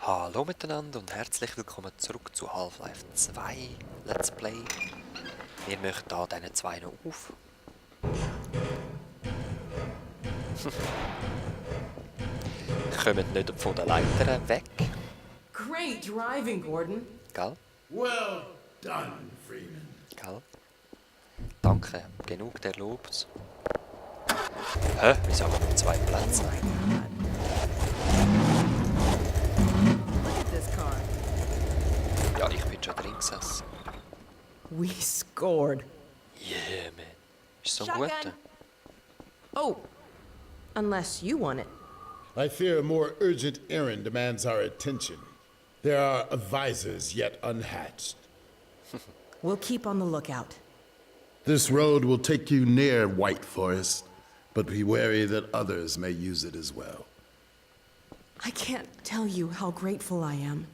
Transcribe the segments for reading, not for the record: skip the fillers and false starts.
Hallo miteinander und herzlich willkommen zurück zu Half-Life 2 Let's Play. Wir möchten da diesen zwei noch auf. Kommen nicht von den Leitern weg, Great driving, Gordon. gell? Well done, Freeman. Gell? Danke, genug der Lobs. Hä? Wieso haben wir nur zwei Plätze? Look at this car. Ja, ich bin schon drin gesessen. We scored. Yeah, man. Ist so ein Shotgun. guter. Oh, unless you want it. I fear a more urgent errand demands our attention. There are advisors yet unhatched. We'll keep on the lookout. This road will take you near White Forest, but be wary that others may use it as well. I can't tell you how grateful I am.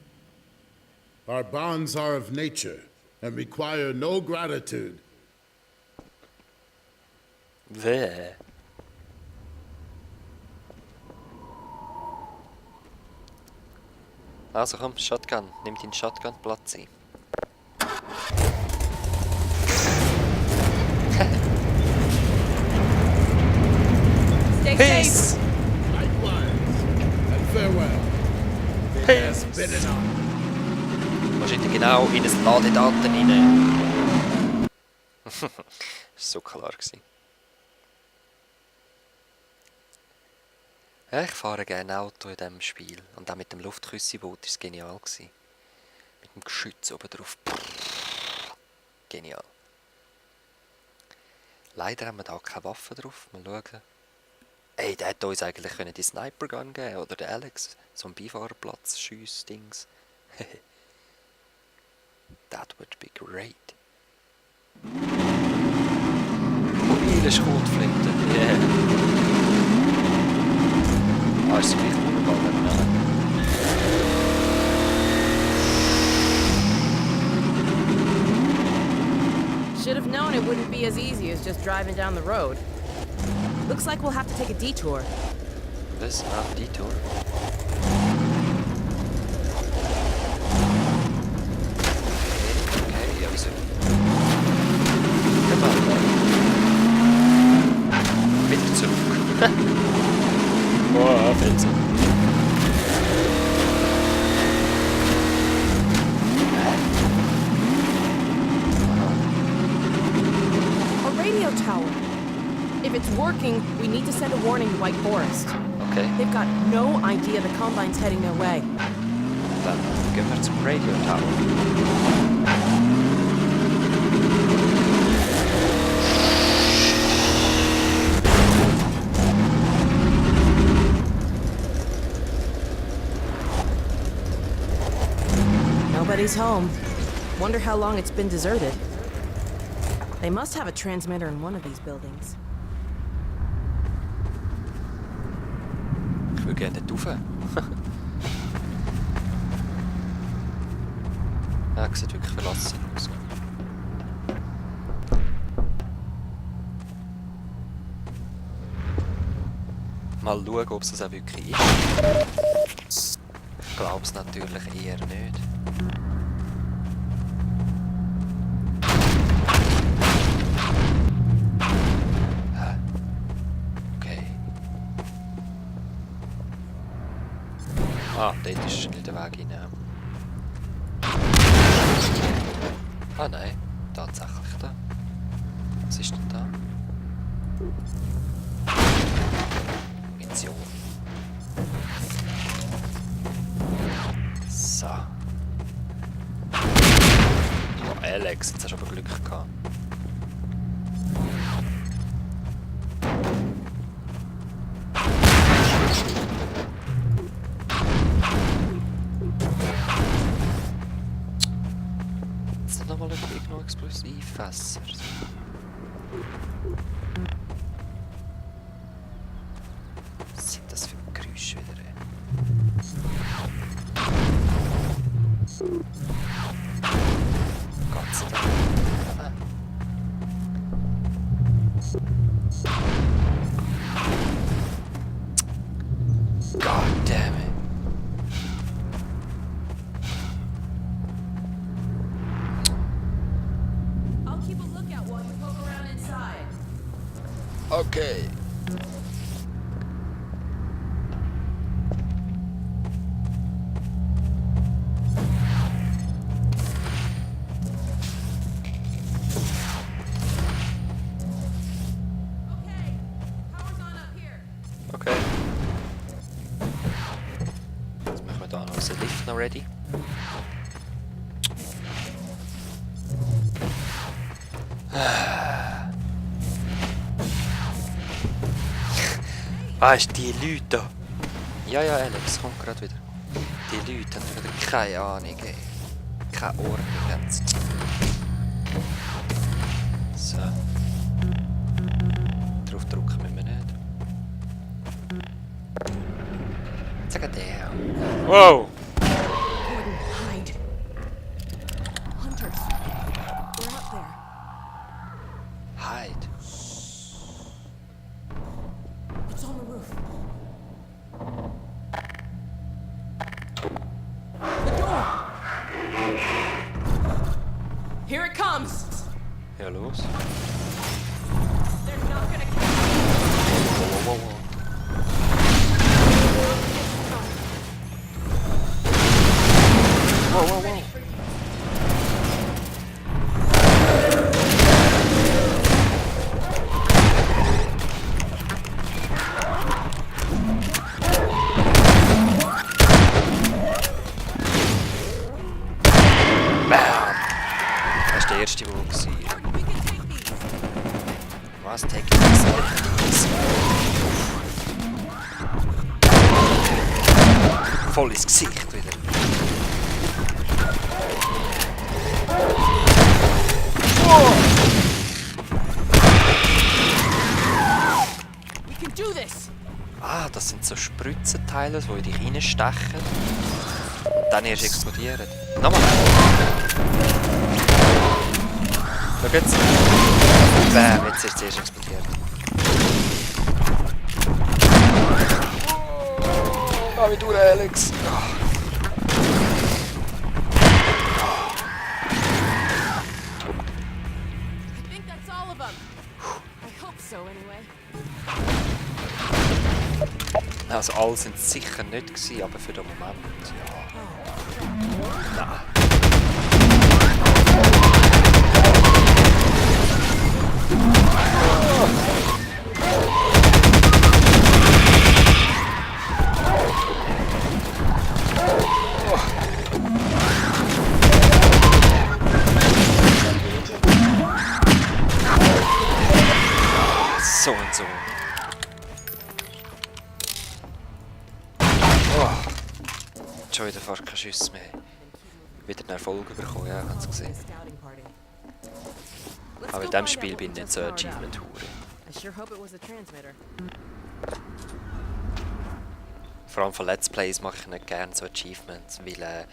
Our bonds are of nature and require no gratitude. Wer? Also komm, Shotgun. Nimm deinen Shotgun-Platz ein. Stay Peace! Likewise, and farewell. It has been an honor. Wahrscheinlich genau in ein Ladedaten rein. Das war so klar. Ja, ich fahre gerne Auto in diesem Spiel. Und auch mit dem Luftküssi-Boot war es genial. Mit dem Geschütz oben drauf. Genial. Leider haben wir da keine Waffe drauf. Mal schauen. Ey, der hätte uns eigentlich die Sniper-Gun geben oder der Alex. So ein Beifahrerplatz-Schiess-Dings. That would be great. Mobile Schrotflinte. Yeah. Ah, ist gleich wunderbar, Should have known it wouldn't be as easy as just driving down the road. Looks like we'll have to take a detour. Was? Ah, Detour. Okay, ja, wieso? Geh mal. Wieder zurück. Boah, Fenster. A radio tower. If it's working, we need to send a warning to White Forest. Okay, They've got no idea the Combine's heading their way. dann gehen wir zum Radio Tower. Nobody's home. Wonder how long it's been deserted. They must have a transmitter in one of these buildings. Ich will gerne dort rauf. Ja, sieht wirklich verlassen aus. Mal schauen, ob es das auch wirklich ist. Ich glaube es natürlich eher nicht. Hä? Okay. Ah, dort ist nicht der Weg hinein. Ah nein, tatsächlich da. Was ist denn da? Mission. So. Ja, Alex, jetzt hast du aber Glück gehabt. Jetzt sind nochmal genug Explosivfässer. Was sind das für Geräusche wieder? Gott sei Dank. God damn it. Okay. Okay, power's on up here. Okay. Jetzt machen wir da noch unseren Lift noch ready. Ah, ist die Leute da. Ja, ja, Alex, kommt gerade wieder. Die Leute haben wieder keine Ahnung, ey. Keine Ordnung haben sie. So. Drauf drücken müssen wir nicht. Sag der. Wow! Gordon, hide. Hunters. They're up there. Hide. It's on the roof. The door! Here it comes! Ja, los. They're not gonna catch Wow, wow, wow. Wow, wow, wow. Bam! Das war der erste, der war. We can take these! Was? Take this? Voll ins Gesicht wieder. We can do this! Ah, das sind so Spritzenteile, die in dich reinstechen. Und dann erst explodieren. Nochmal. Schau jetzt. Bam, jetzt ist es erst explodiert. Oh, wie du, Alex. I think that's all of them. I hope so, anyway. Also alle sind es sicher nicht gewesen, aber für den Moment, ja. Nein. So und so. Schon wieder fast keine Schüsse mehr. Wieder einen Erfolg bekommen, ja, ich habe es gesehen. Scouting party. Let's Aber in go diesem find Spiel out bin what ich nicht just so powered up. Achievement-Hure. I sure hope it was a transmitter. Vor allem von Let's Plays mache ich nicht gerne so Achievements, weil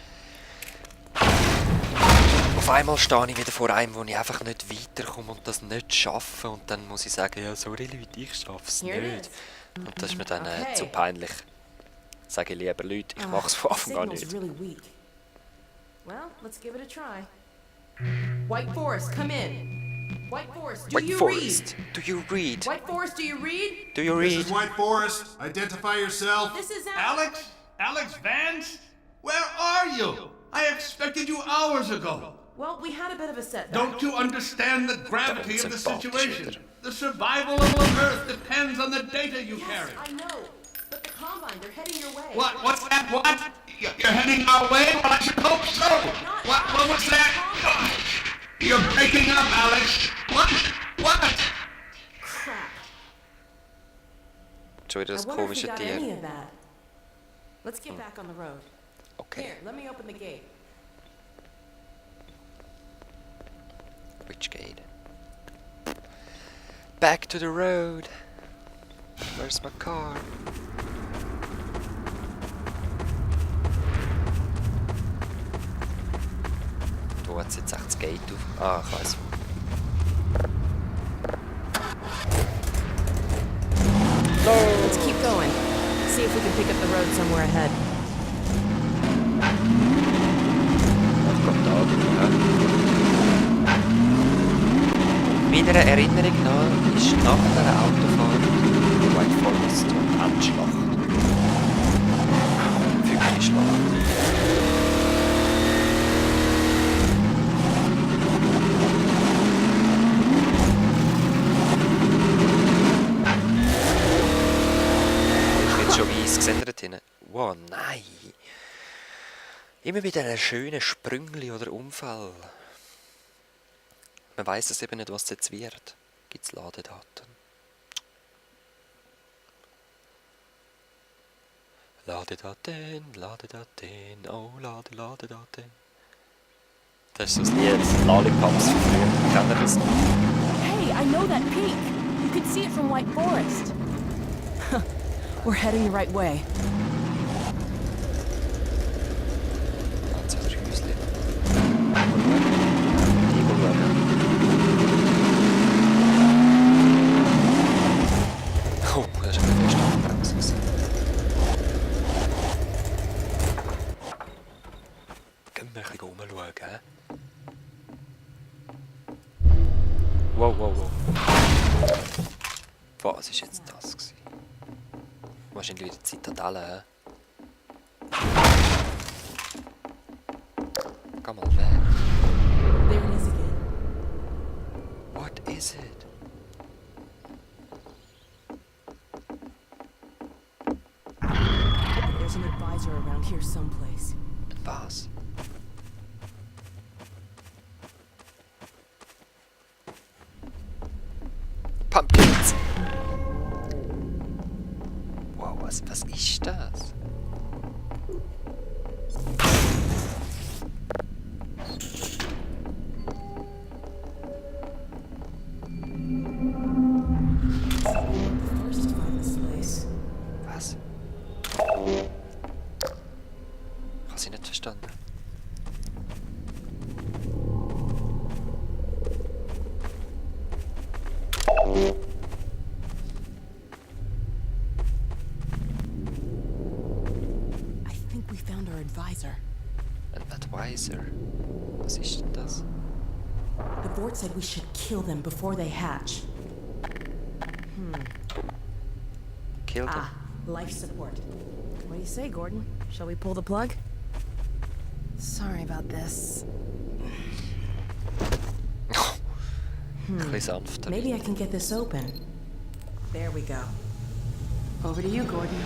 auf einmal stehe ich wieder vor einem, wo ich einfach nicht weiterkomme und das nicht schaffe und dann muss ich sagen, ja sorry Leute, ich schaffe es Here it nicht. is. Und das ist mir dann Okay. zu peinlich. Sage ich lieber Leute, ich mache es von Anfang an Signal's nicht. really weak. Well, let's give it a try. White Forest, come in. White Forest, do White you Forest, do you read? read? White Forest, do you read? Do you This read? is White Forest. Identify yourself. This is Alex? Alex Vance? Where are you? I expected you hours ago. Well, we had a bit of a setback. Don't you understand the gravity of the That's a situation? bullshit. The survival of Earth depends on the data you Yes, carry. I know. But the Combine, they're heading your way. What? What's that? What? You're heading our way? Well, I should hope so. What was that? You're breaking up, Alex. What? What? Crap. Schon wieder I das wonder if we komische got any Tier. of that. Let's get back on the road. Okay, Here, let me open the gate. which gate? Back to the road. Where's my car? Wo hat jetzt echt das Gate auf? Ah, ich weiss. Let's keep going. See if we can pick up the road somewhere ahead. Kommt da wieder. Mein meiner Erinnerung nach ist nach der Autofahrt der White Forest die Endschlacht. Wirklich Schlacht. Ich bin schon weiss gesehen dort hinten. Wow, nein! Immer wieder einen schönen Sprüngli oder Unfall. Man weiss es eben nicht, was jetzt wird. Gibt es Ladedaten? Ladedaten, Ladedaten, oh Ladedaten. Das ist so das Lied Lollipops von früher. Kennt ihr das noch? Hey, I know that peak. You can see it from White Forest. We're heading the right way. Ganz oder Häusli. Die schauen. Oh, das ist eine feste Bremse. Gehen wir ein bisschen rumschauen, hä? Wow, wow, wow. Was war jetzt das gewesen? Wahrscheinlich wieder Zitadelle, hä? Geh mal weg. There it is again. What is it? There's an advisor around here someplace. Was? Pumpkins! Wow, was ist das? First find this place. Was? Ich habe sie nicht verstanden. I think we found our advisor. Ein Advisor. Was ist denn das? The board said we should kill them before they hatch. Kill them. Ah, life support. What do you say, Gordon? Shall we pull the plug? Sorry about this. Ein bisschen sanfter. Maybe I can get this open. There we go. Over to you, Gordon.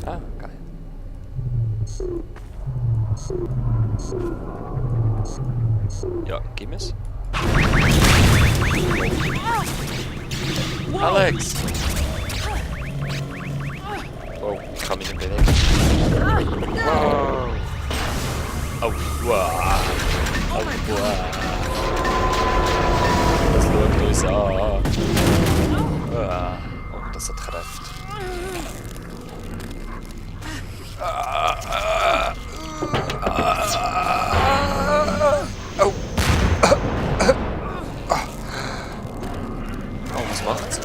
Ah, geil. Ja, gib mir's. Alex! Oh, ich kann mich nicht bewegen. Oh, oh wow. Oh, wow. Das schaut uns an. Oh, das hat Kräfte. Oh. Oh, was macht's?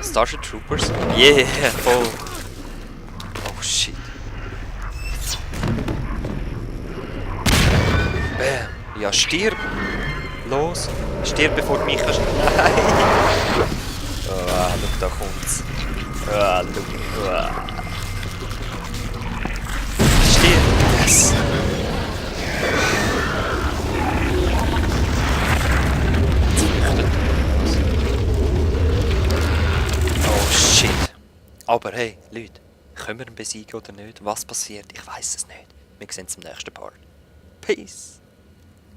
Starship Troopers? Yeah, voll. Oh shit. Bam. Ja, stirb. Los. Stirb, bevor du mich kannst. Nein. Schau, da kommt's. Schau. Stirb. Yes. Oh shit. Aber hey, Leute, können wir ihn besiegen oder nicht? Was passiert? Ich weiß es nicht. Wir sehen uns im nächsten Part. Peace.